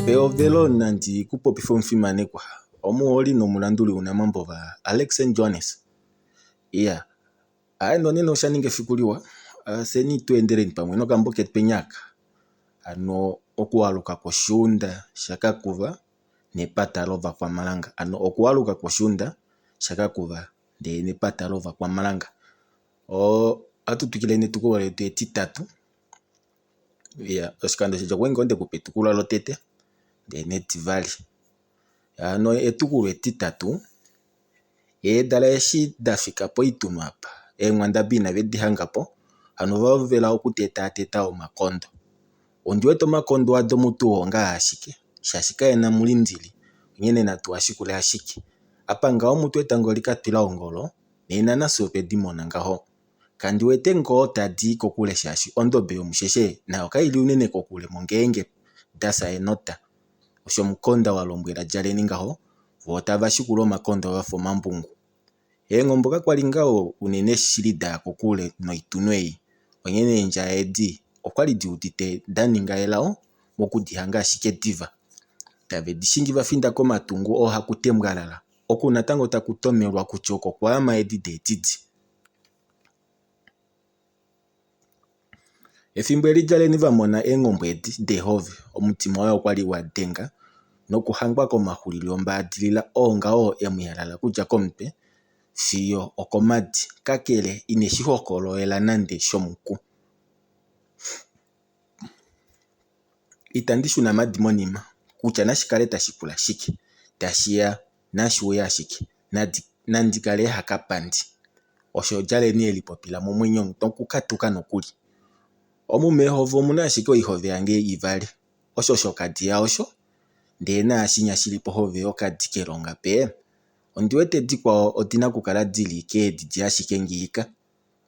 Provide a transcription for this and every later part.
Pehovelo nandi ku popife omufimanekwa, omuholi nomulanduli wunamambova Alex Johannes. Iya, aye nonena osha ninga efiku liwa, fyeni tu endeleni pamwe nokambo ketweni aka. Hano okualuka kwoshuunda shakakuva nepata lovakwamalanga. Hano okualuka kwoshuunda shakakuva ndee nepata lovakwamalanga. Ohatu twikile netukulwa letu etitatu. Iya, oshikando shidja okwali ngoo ndekupa etukulwa lotete ndee netivali. Hano etukulwa etitatu, eedala eshi da fika poitunu apa, eenghwandabi inave di hanga po, hano ova hovela okutetata omakondo. Ondi wete omakondo ado mutu oo ngaa ashike, shaashi kaena mulindili, onghene natu a shikule ashike. Apa ngaho mutu etango li ka twila ongolo, nena nafye otwe di mona ngaho. Kandi wete ngoo tadi i kokule shaashi ondobe yomusheshe nayo kai li unene kokule mo ngeenge da fya enota, osho Mukonda wa lombwela Djaleni ngaho, voo tava shikula omakondo va fa omambungu. Eenghombo kakwa li ngaho unene shili da ya kokule noitunhu ei, onghene eendjaya edi okwa li di udite da ninga elao moku di hanga ashike diva. Tave di shingi va finda komatungu oo haku tembwalala, oku natango taku tomelwa kutya oko kwaama edi deetidi. Efimbo eli Djaleni va mona eenghombo edi deehove, omutima waye okwa li wa denga nokuhangwa komaxulili ombaadilila oo ngaho e mu yalala okudja komutwe fiyo okomadi, kakele ine shi hokololela nande shomuku. Itandi shuna madi monima, kutya nashi kale tashi pula shike, tashi ya nashi uye ashike, nandi kale hakapandi. Osho Djaleni e lipopila momwenyo nokukatuka nokuli. Omu meehove omu na ashike oihove yange ivali, osho shokadiya osho, ndee naashinya shi li pohove yokadi kelonga pee. Ondi wete dikwao odi na okukala di li keedidi ashike ngiika.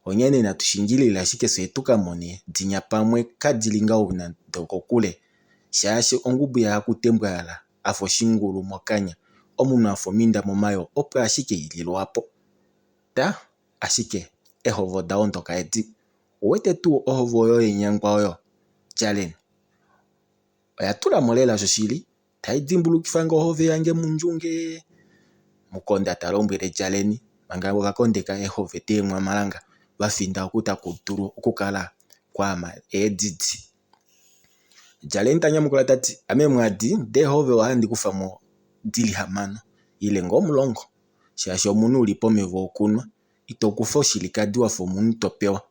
Onghene natu shingilile ashike fyee tu ka mone dinya pamwe kadi li ngaho nande okokule, shaashi ongubu yahakutembwalala a fa oshingulu mokanya, omunhu a fa ominda momayoo opo ashike i li lwaapo. Ta, ashike ehovo oda ondoka edi. Owete tuu ohovo oyo yenyangwa oyo, Djaleni? Oya tula mo lela shoshili, tai dimbulukifa nge ohove yange mundjunge. Mukonda ta lombwele Djaleni manga va kondeka eehove deenghwamalanga va finda oku taku dulu okukala kwaama eedidi. Djaleni ta nyamukula ta ti, Ame mwadi deehove ohandi kufa mo di li hamano ile ngoo omulongo shaashi omunhu u li pomeva okunwa ito kufa oshilikadi wa fa omunhu to pewa.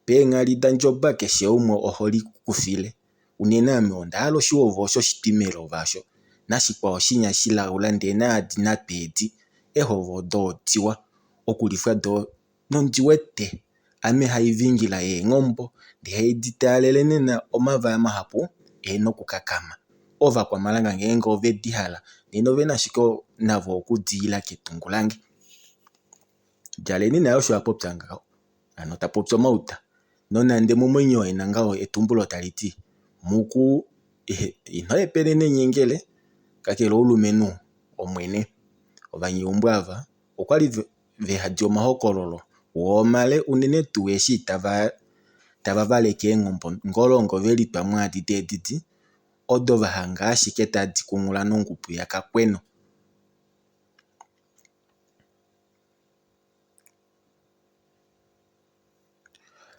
Peenghali daNdjoba keshe umwe oho likufile. Unene ame onda hala oshihovo osho shitwimelova osho, nashikwao shinya shilaula ndee naadi natwe edi. Ehovo odo odiwa okulifwa doo nondi wete ame hai vingila eenghombo ndee hai di taalele nena omavaya mahapu e nokukakama. Ovakwamalanga ngeenge ove di hala nena ove na ashike navo oku di ila ketungu lange. Djaleni naye osho a popya ngaho. Hano ta popi omauta. Nonande momwenyo e na ngaho etumbulo tali ti, Muku ino hepele nenyengele, kakele oulumenhu Omwene. Ovanyeumbo ava okwa li ve hadi omahokololo woo male unene tuu eshi tava tava valeke eenghombo ngolongo ve litwa mwaadi deedidi odo va hanga ashike tadi kunghula nongubu yakakweno.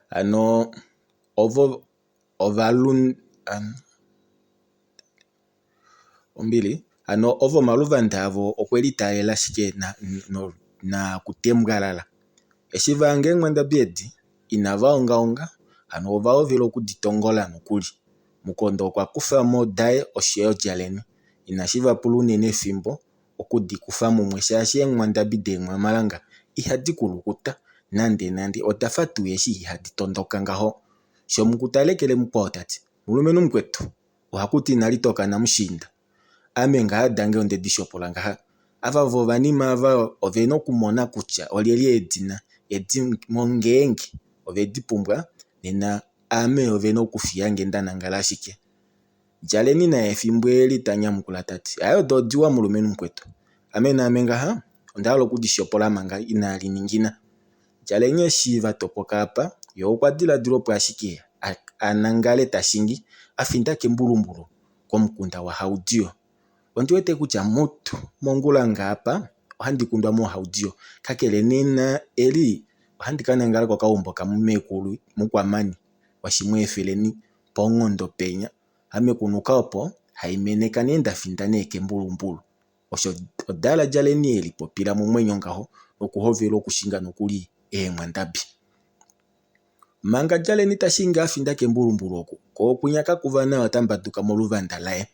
Hano ovo ombili hano ovo omaluvanda avo okwe litaalela ashike naakutembwalala. Eshi va hanga eenghwandabi edi inava ongaonga hano ova hovela okudi tongola nokuli. Mukonda okwa kufa mo daye oshoyo Djaleni. Inashi va pula unene efimbo oku di kufa mumwe shaashi eenghwandabi deenghwamalanga ihadi kulukuta nande nande oda fa tuu eshi ihadi tondoka ngaho. Shomuku ta lekele mukwao ta ti, Mulumenhu mukwetu, ohaku ti inali toka namushiinda. Ame ngaha dange onde di shopola ngaha. Ava vovanima ava ove na okumona kutya olyelye e di na edi mo ngeenge ove di pumbwa nena ame ove na okufiya nge nda nangala ashike. Djaleni naye efimbo eli ta nyamukula ta ti, Aye odo odiwa mulumenhu mukwetu. Ame naame ngaha onda hala oku di shopola manga inaali ningina. Djaleni eshi va topoka apa, ye okwa diladila opo ashike a nangale ta shingi a finda kembulumbulu. Komukunda waHaudiyo. Ondi wete kutya mutu mongula ngaapa ohandi kundwa moHaudiyo. Kakele nena eli ohandi ka nangala kokaumbo kameekulu Mukwamani waShimweefeleni pOngondo penya. Ame kunuka opo haimeneka nee nda finda nee kembulumbulu. Osho odala Djaleni e lipopila momwenyo ngaho nokuhovela okushinga nokuli eemwandabi. Manga Djaleni ta shingi a finda kembulumbulu oku, ko okwinya kakuva naye ota mbaduka moluvanda laye.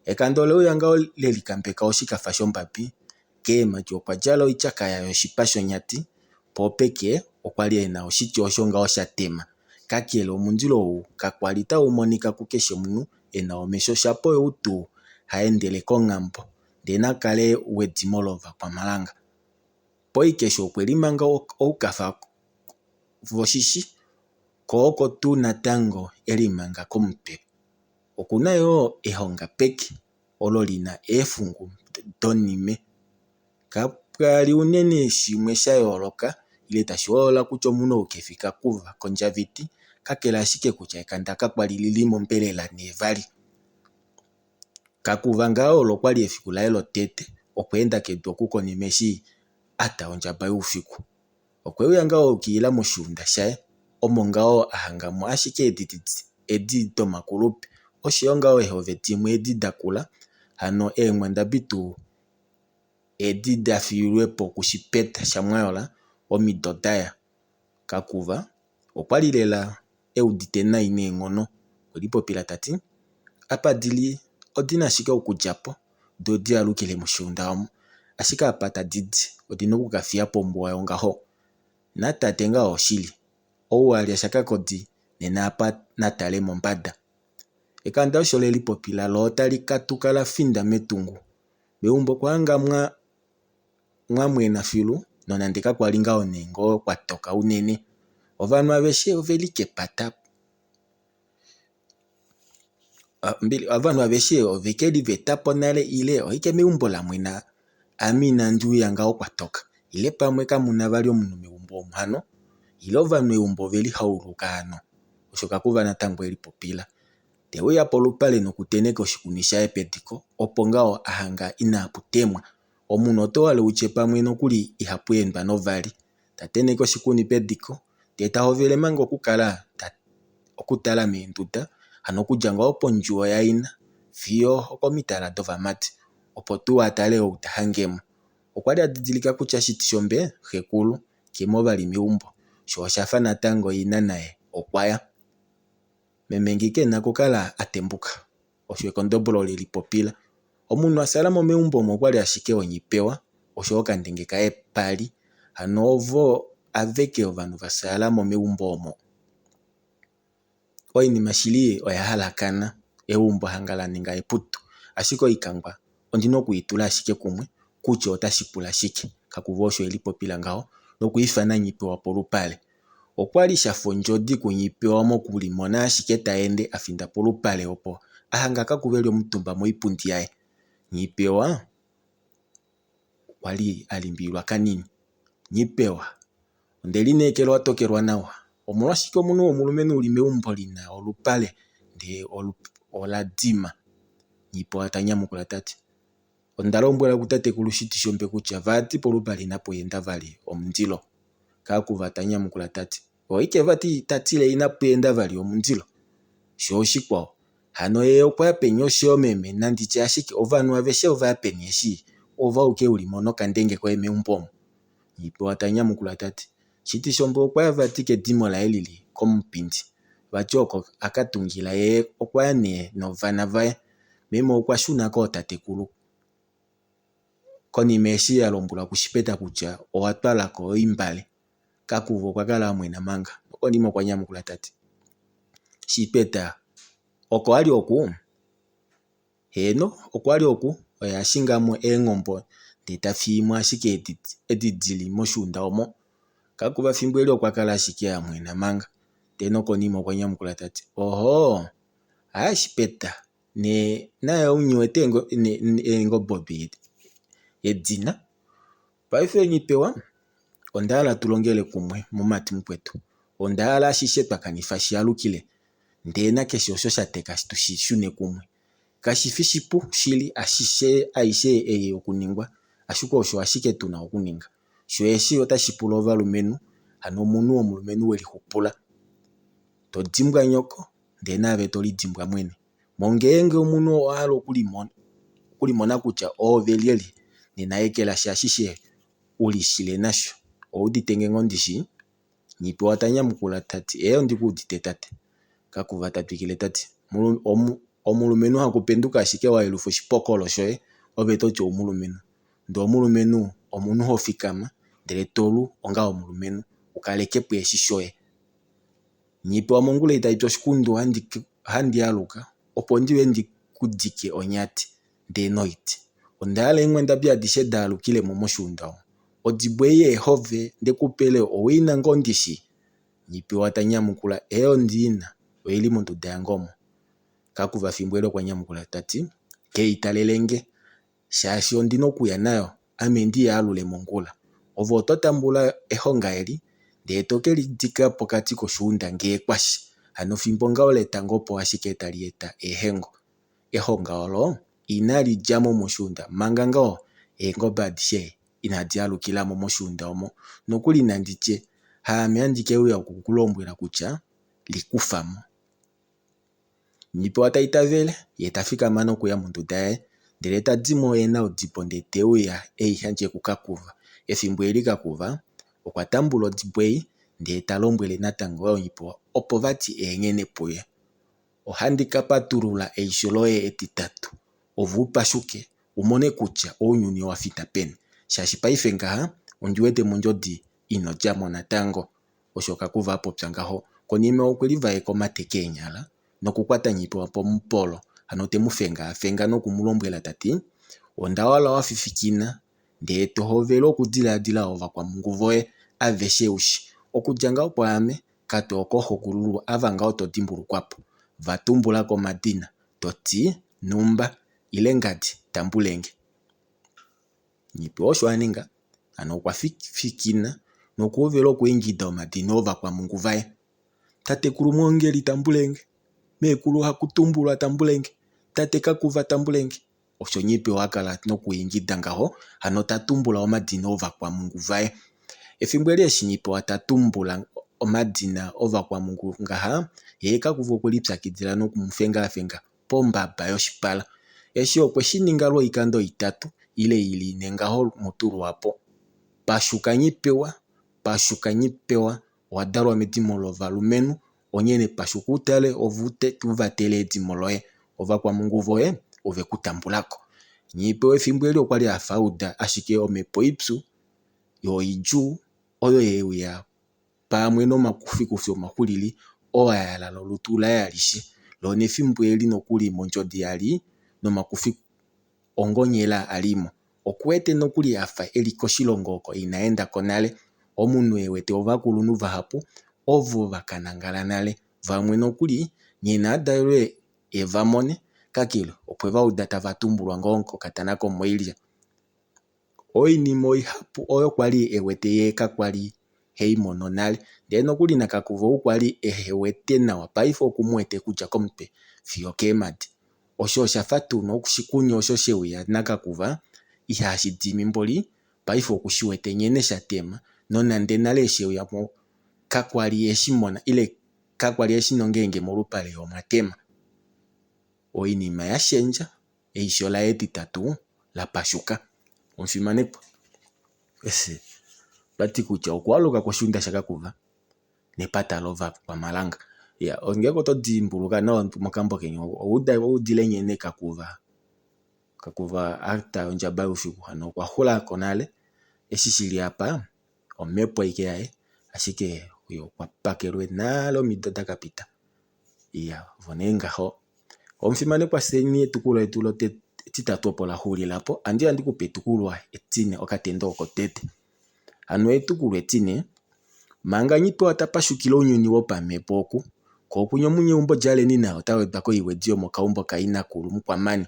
Ekando ole uya ngaho le likambeka oshikafa shombabi. Keemhadi okwa djala oityakaya yoshipa shonyati, po peke okwa li e na oshiti osho ngaho sha tema. Kakele omundilo ou kakwa li tau monika kukeshe omunhu e na omesho shapo oyou tuu ha endele konghambo ndee na kale wedimo lovakwamhalanga. Poikesho okwe limanga oukafa voshishi, ko oko tuu natango e limanga komutwe. Oku na yoo ehonga peke olo li na eefungu donime. Kapwa li unene shimwe sha yooloka ile tashi holola kutya omunhu ou ke fi kakuva kondjaviti, kakele ashike kutya ekanda kakwa li li li mombelela nee vali. Kakuva ngaho olo kwa li efiku laye lotete okweenda kedu oku konima eshi a ta ondjaba youfiku. Okwe uya ngaho a ukilila moshiunda shaye, omo ngaho a hanga mo ashike eedi domakulupe oshoyo ngaho eehove dimwe edi da kula, hano eenghwandabi tuu edi da fiilwe po kuShipeta shaMwayola omido da ya. Kakuva okwa li lela e udite nai neenghono. Okwe lipopila ta ti, Apa di li odi na ashike okudja po, do di alukile moshiunda omu. Ashike apa tadi di, odi na oku ka fiya po ombuwa yongaho. Natate ngaho oshili, ou a lya sha kakodi, nena apa na tale mombada. Ekanda osho le lipopila lo tali katuka la finda metungu. Meumbo okwa hanga mwa mwa mwena filu nonande kakwa li ngaho nee ngoo kwa toka unene. Ovanhu aveshe ove li kepata. Ovanhu aveshe ove ke liveta po nale ile oike meumbo la mwena ame inandi uya ngaho kwa toka ile pamwe kamu na vali omunhu meumbo omu hano ile ovanhu eumbo ove lihauluka hano? Osho Kakuva natango e lipopila. Te uya polupale nokutenheka oshikuni shaye pediko opo ngaho a hanga inapu temwa. Omunhu oto hale u tye pamwe nokuli ihapu endwa novali. Ta tenheke oshikuni pediko ndee ta hovele manga okukala okutala meenduda, hano okudja ngaho pondjuwo yaina fiyo okomitala dovamati, opo tuu a tale ou ta hange mo. Okwa li a didilika kutya Shitishombe, xekulu, ke mo vali meumbo, sho osha fa natango ina naye okwa ya. Meme nge ke na okukala a tembuka, osho ekondobolo le lipopila. Omunhu a sala mo meumbo omo okwa li ashike Onyipewa osho yo okandenge kaye Pali. Hano ovo aveke ovanhu va sala mo meumbo omo. Oinima shili oya halakana, eumbo hanga la ninga eputu. Ashike oikangwa ondi na oku i tula ashike kumwe kutya otashi pula shike, Kakuva osho e lipopila ngaho nokwiifana Nghipewa polupale. Okwa li sha fa ondjodi kuNghipewa mokulimona ashike ta ende a finda polupale opo a hanga Kakuva e li omutumba moipundi yaye. Nghipewa okwa li a limbililwa kanini. Nghipewa, onde lineekela owa tokelwa nawa. Omolwashike omunhu womulumenhu u li meumbo li na olupale ndee ola dima? Nghipewa ta nyamukula ta ti. Onda lombwela kutatekulu Shitishombe kutya vati polupale inapu enda vali omundilo. Kakuva ta nyamukula ta ti, Oike vati ta tile inapu enda vali omundilo? Sho oshikwao, hano ye okwa ya peni oshoyo meme nandi tye ashike ovanhu aveshe ova ya peni eshi ove auke u li mo nokandenge koye meumbo omu? Nghipewa ta nyamukula ta ti, Shitishombe okwa ya vati kedimo laye li li kOmupindi. Vati oko a ka tungila ye okwa ya nee novana vaye. Meme okwa shuna kootatekulu konima eshi a lombwelwa kuShipeta kutya owa twala ko oimbale. Kakuvu okwa kala a mwena manga nokonima okwa nyamukula ta ti, Shipeta oko a li oku? Heeno, okwa li oku. Oye a shinga mo eenghombo ndee ta fii mo ashike edi di li moshuunda omo. Kakuva fimbo eli okwa kala ashike a mwena manga ndee nokonima okwa nyamukula ta ti, Ohoo, aaye Shipeta, ne naye omunyiwete eengobe edina. Paife Nghipewa, onda hala tu longele kumwe mumati mukwetu. Onda hala ashishe twa kanifa shi alukile, ndee nakeshe osho sha teka tu shi shune kumwe. Kashi fi shipu shili ashishe aishe ei okuningwa, ashike osho ashike tu na okuninga. Sho eshi otashi pula ovalumenhu, hano omunhu womulumenhu we lixupula. To dimbwa nyoko, ndee naave to lidimbwa mwene. Mongeenge omunhu owa hala okulimona kutya oove lyelye, nena ekelashi ashishe u lishile nasho. Ou udite nge ngoo ndishi? Nghipewa ta nyamukula ta ti, Ee ondi ku udite tate. Kakuva ta twikile ta ti, Omulumenhu haku penduka ashike wa yelufa oshipokolo shoye ove to ti oumulumenhu. Ndee omulumenhu omunhu ho fikama ndele to lu onga omulumenhu u kaleke po eshi shoye. Nghipewa mongula ei tai pi oshikundu ohandi aluka opo ndi uye ndi ku dike onyati ndee noiti. Onda hala eenghwendabi adishe da alukile mo moshuunda omu. Odibo ei yeehove nde ku pele owe i na ngoo ndishi? Nghipewa ta nyamukula, Ee ondi i na, oi li monduda yange omo. Kakuva fimbo eli okwa nyamukula ta ti, Ke i talele nge, shaashi ondi na okuya nayo, ame ndi i alule mongula. Ove oto tambula ehonga eli, ndee to ke li dika pokati koshuunda ngee kwa shi. Hano fimbo ngaho letango opo ashike tali eta eehengo. Ehonga olo inali dja mo moshuunda manga ngaho eengobe adishe inadi alukila mo moshuunda omo. Nokuli nandi tye, haame handi ke uya oku ku lombwela kutya li kufa mo. Nghipewa ta itavele, ye ta fikama nokuya monduda yaye, ndele ta di mo e na odibo ndee te uya e i yandje kuKakuva. Efimbo eli Kakuva okwa tambula odibo ei ndee ta lombwele natango Nghipewa opo vati eenghene puye. Ohandi ka patulula eisho loye etitatu, ove u pashuke, u mone kutya ounyuni owa finda peni, shaashi paife ngaha ondi wete mondjodi ino dja mo natango, osho Kakuva a popya ngaho. Konima okwe livaeka omate keenyala nokukwata Nghipewa pomupolo, hano te mu fengaafenga noku mu lombwela ta ti, Onda hala wa fifikina ndee to hovele okudilaadila ovakwamhungu voye aveshe u shi. Okudja ngaho pwaame, Kate okooxokulululwa ava ngaho to dimbulukwa po. Va tumbula komadina, to ti, Nhumba, ile ngadi, tambulenge. Nghipewa osho a ninga, hano okwa fikina nokuhovela okwiingida omadina ovakwamhungu vaye. Tatekulu Mwoongeli tambulenge, meekulu Hakutumbulwa tambulenge, tate Kakuva tambulenge. Osho Nghipewa a kala nokuingida ngaho, hano ta tumbula omadina ovakwamhungu vaye. Efimbo eli eshi Nghipewa ta tumbula omadina ovakwamhungu ngaha, yee Kakuva okwe lipyakidila noku mu fengaafenga pombaba yoshipala. Eshi okwe shi ninga lwoikando itatu ile i li ine ngaho mutu lwaapo. Pashuka Nghipewa, pashuka Nghipewa, owa dalwa medimo lovalumenhu, onghene pashuka utale ove u vatele edimo loye. Ovakwamhungu voye ove ku tambula ko. Nghipewa efimbo eli okwa li a fa a uda ashike omhepo ipyu yo oidjuu oyo ye uya pamwe nomakufikufi omaxulili oo a yalala olutu laye alishe, lo nefimbo eli nokuli mondjodi ya li nomakufiku ongonyela a li mo. Okuwete nokuli a fa e li koshilongo oko ina enda ko nale. Omunhu e wete ovakulunhu vahapu ovo va ka nangala nale. Vamwe nokuli nghee na dalwe e va mone, kakele okwe va uda tava tumbulwa ngoo kokatana komoilya. Oinima oihapu oyo kwa li e wete yee kakwa li he i mono nale. Ndele nokuli naKakuva ou kwa li ehe wete nawa paife oku mu wete kudja komutwe fiyo okeemhadi. Osho osha fa tuu noshikunye osho she uya naKakuva ihashi dimi mboli, paife oku shi wete nghene sha tema nonande nale eshi e uya mo kakwa li e shi mona ile kakwa li e shi nongeenge molupale omwa tema. Oinima ya shendja, eisho laye etitatu la pashuka. Omufimanekwa, ota ti kutya okwaluka kwoshiunda shaKakuva nepata lOvakwamalanga. Ya, ngeenge oto dimbuluka nawa mokambo keni owa udile nghene Kakuva Kakuva a ta ondjaba youfiku hano okwa xula ko nale. Eshi shi li apa omhepo aike yaye, ashike ye okwa pakelwe nale omido da ka pita. Iya, vo nee ngaho. Omufimanekwa Seni etukulwa letu etitatu opo la xulila po. Andi handi ku pe etukulwa etine okatendo oko tete. Hano etukulwa etine, manga Nghipewa ta pashukile ounyuni wopamhepo oku, ko okunya omunyeumbo Djaleni naye ota wedwa koiwedi yomokaumbo kainakulu Mukwamani.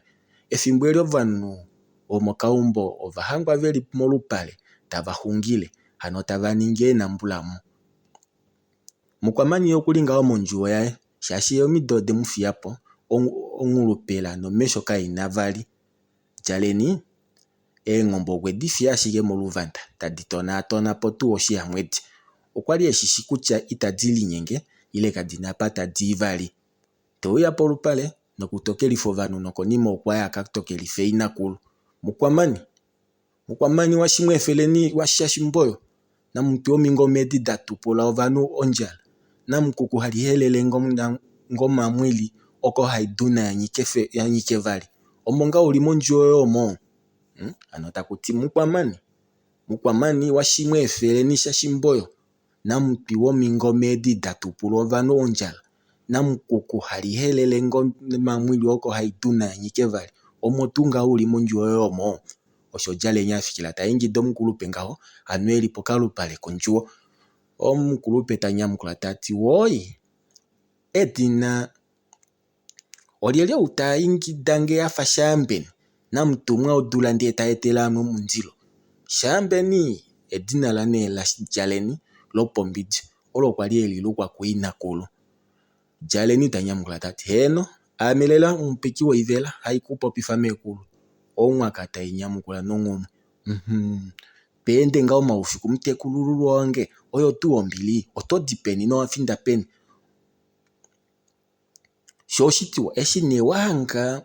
Efimbo eli ovanhu vomokaumbo ova hangwa ve li molupale tava xungile, hano tava ningi eenambulamo. Mukwamani ye okuli ngaho mondjuwo yaye, shaashi ye omido ode mu fiya po. Onghulupela nomesho kai na vali. Djaleni, eengombe okwe di fiya ashike moluvanda tadi tonaatona po tuu oshiyamwedi. Okwa li e shi shi kutya itadi linyenge ile kadi na apa tadi i vali. Te uya polupale nokutokelifa ovanhu nokonima okwa ya a ka tokelife inakulu. Mukwamani! Mukwamani waShimweefeleni waShashimboyo, namutwi womingome edi da tupula ovanhu ondjala, namukuku hali helele ngomamwili oko hai duna ya nyike vali, omo ngaa uli mondjuwo yoye omo? Hmm? Hano taku ti Mukwamani, Mukwamani waShimweefeleni shaShimboyo, namutwi womingome edi da tupula ovanhu ondjala, namukuku hali helele ngomamwili oko hai duna ya nyike vali, omo tuu ngaho uli mondjuwo yoye omo? Osho Djaleni a fikila ta ingida omukulupe ngaho, hano e li pokalupale kondjuwo. Omukulupe ta nyamukula ta ti, Woi, edina Olyelye ou ta ingida nge a fa Shaambeni, namutumwa odula ndee ta etele ame omundilo? Shaambeni edina la nee laDjaleni lopombidi olo kwa li e li lukwa kuinakulu. Djaleni ta nyamukula ta ti, Heeno, aame lela omupiki woivela hai ku popifa meekulu. Onghwaka tai nyamukula nonghumwe, Uhmm, tweende ngaho omaufiku mutekulululwa wange, oyo tuu ombili, oto di peni nowa finda peni? Sho oshitiwa eshi nee wa hanga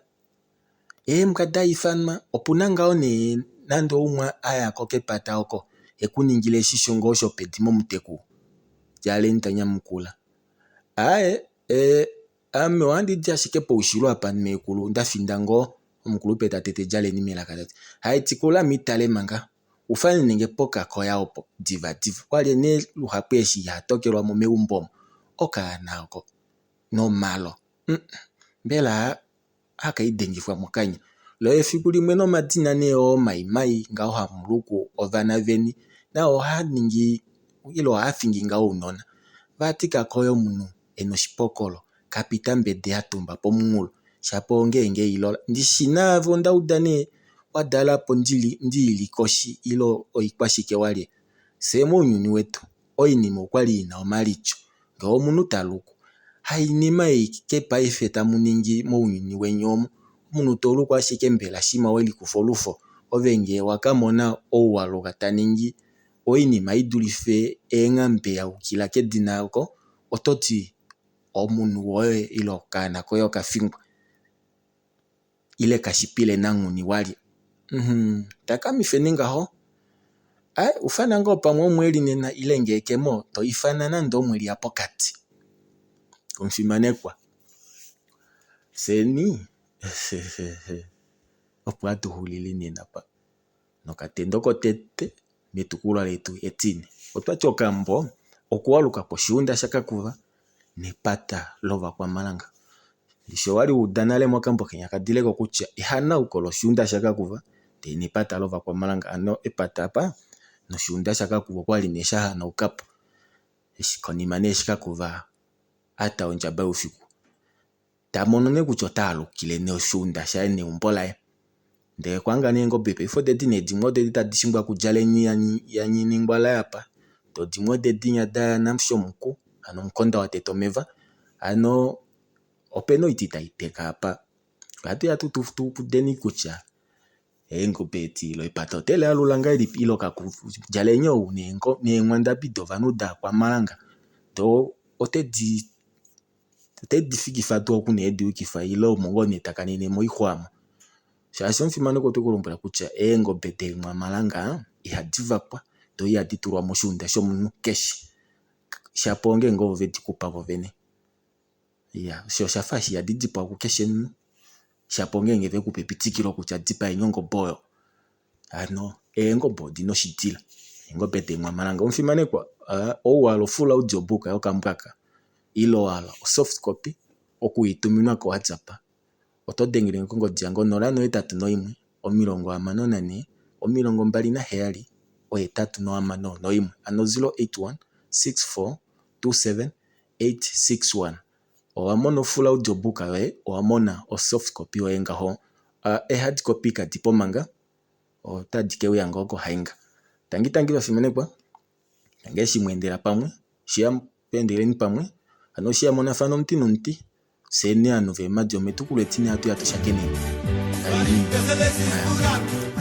eembwa da ifanwa opu na ngaho nee nande oumwe a ya ko kepata oko e ku ningile oshisho ngoo shopedi momuteku? Djaleni ta nyamukula. Aaye ame ohandi di ashike poushilo apa meekulu nda finda ngoo, omukulupe ta tete Djaleni melaka ta ti. Haye tikula ame itale manga u fanene nge pokakoya opo divadiva. Kwali nee luhapu eshi iha tokelwa mo meumbo omo okaana oko nomalo umm mbela haka idengifwa mokanya. Lo efiku limwe nomadina nee oo mai mai ngaho hamu luku ovana veni nao ohaa ningi ile ohaa fingi ngaho ounona. Vati kakoya omunhu ena oshipokolo kapita mbede a tumba pomunghulo shapo ongeenge eilola. Ndishi naave onda uda nee wa dala po ndi li koshi ile oikwashike walye. Fyee mounyuni wetu oinima okwali ina omalityo ngee omunhu ta luku. Hainima ei ke paife tamu ningi mounyuni weni omu. Omunhu to luku ashike mbela shima we likufa olufo ove ngee wa ka mona ou wa luka ta ningi oinima i dulife eenghambe ya yukila kedina oko oto ti omunhu woye ile okaana koye okafingwa ile kashipile nanghuni walye. Uhmm takamifeni ngaho. Ai ufana ngoo pamwe omweeli nena ile ngee kemo to ifana nande omweli ya pokati. Omufimanekwa. Fyeni opo hatu xulile nena apa. Nokatendo kotete metukulwa letu etine. Otwati okambo okualuka kwoshiunda shaKakuva nepata lOvakwamalanga. Ndishi owali wa uda nale mokambo kenya kadileko kutya ehanauko loshiunda shaKakuva ndee nepata lOvakwamalanga. Hano epata apa noshiunda shaKakuva okwali nee sha hanauka po eshi konima nee eshi Kakuva a ta ondjaba youfiku. Ta mono nee kutya ota alukile nee oshiunda shaye neumbo laye. Ndele okwa hanga nee eengobe paife odedi nee dimwe odedi tadi shingwa kuDjaleni yaNyiningwala apa, doo dimwe odedinya daNamushomuku hano omukonda wa teta omeva. Hano opena oiti tai teka apa. Ohatu ya tuu tu udeni kutya eengobe edi ile epata ote li alula ngahelipi ile Djaleni ou neenghwandabi dovanhu daakwamalanga doo ote di Ote di fikifa tuu oku nee di yukifa ile omo ngoo nee ta kanene moixwa omo. Shaashi omufimanekwa ote ku lombwela kutya eengobe deemwamalanga ihadi vakwa doo ihadi tulwa moshuunda shomunhu keshe. Shapo ongeenge ovo vedi kupa vovene. Iya sho oshafa eshi ihadi dipawa kukeshe omunhu shapo ongeenge vekupa epitikilo kutya dipaeni ongobe oyo. Hano eengobe odina oshidila, eengobe deemwamalanga. Omufimanekwa ou wa hala ofull audio book yokambwa aka ile wa hala osoft copy oku i tuminwa ko WhatsApp oto dengele nge kongodi yange 081 64 27 861 hano 081 64 27 861. Owa mona ofull audio book yoye, owa mona osoft copy yoye ngaho. Ee-hard copy kadi po manga, otadi ke uya ngoo kohainga. Tangi tangi vafimanekwa, tangi eshi mwa endela pamwe, shi ya tweendeleni pamwe, hano shi ya monafana omuti nomuti. Fyeni ovanhu veemadi ometukulwa etine ohatu ya tu shakeneni. Kaleni mwa yambekwa.